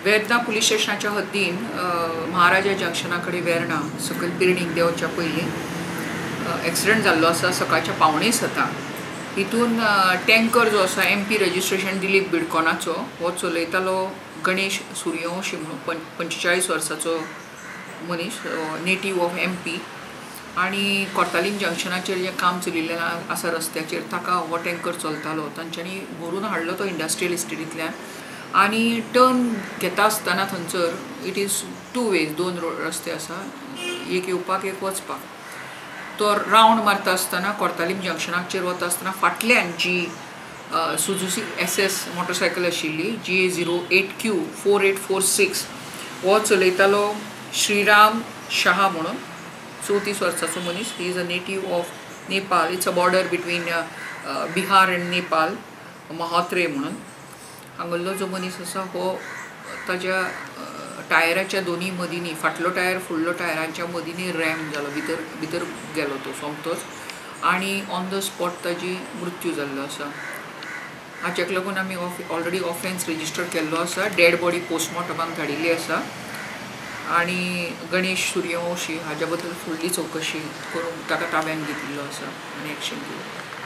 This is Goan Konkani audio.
वेर्णा पुलीस स्टेशनाच्या हद्दीन महाराजा जंक्शना कडेन वेर्णा सकयल पिर्णीक देंवच्या पयलीं एक्सिडंट जाल्लो आसा सकाळच्या 6:45. हितून टँकर जो आसा एमपी रजिस्ट्रेशन दिलीप बिडकोनाचो हो चलयतालो गणेश सूर्यवंशी म्हणून 45 वर्साचो मनीस, नेटीव ऑफ एमपी, आनी कोर्तालीम जंक्शनाचेर जें काम चलिल्लें आसा रस्त्याचेर ताका हो टँकर चलतालो. तांच्यांनी भरून हाडलो तो इंडस्ट्रियल इस्टेटींतल्यान आनी टर्न घेता आसतना थंयसर it is two ways, दोन रस्ते आसा, एक येवपाक एक वचपाक. तो रावंड मारता आसतना कोर्तालीम जंक्शनाचेर वता आसतना फाटल्यान जी सुजुकी SS motorcycle आशिल्ली GA 08 Q 4846 हो चलयतालो श्रीराम शहा म्हणून 34 वर्साचो मनीस. He is a native of Nepal, it's a border between Bihar and Nepal, Mahotre म्हणून हांगल्लो जो मनीस आसा हो ताज्या टायराच्या दोनी मदींनी, फाटलो टायर फुडलो टायरांच्या मदींनी रॅम जालो, भितर भितर गेलो तो सोमतोच आनी ऑन the spot ताजी मृत्यू जाल्लो आसा. हाच्याक लागून आमी ऑलरेडी ऑफेन्स रजिस्टर केल्लो आसा, डेड बॉडी पोस्टमॉर्टमाक धाडिल्ली आसा आनी गणेश सूर्यवंशी हाज्या बद्दल फुडली चवकशी करून ताका ताब्यान घेतिल्लो आसा आनी एक्शन घेवप.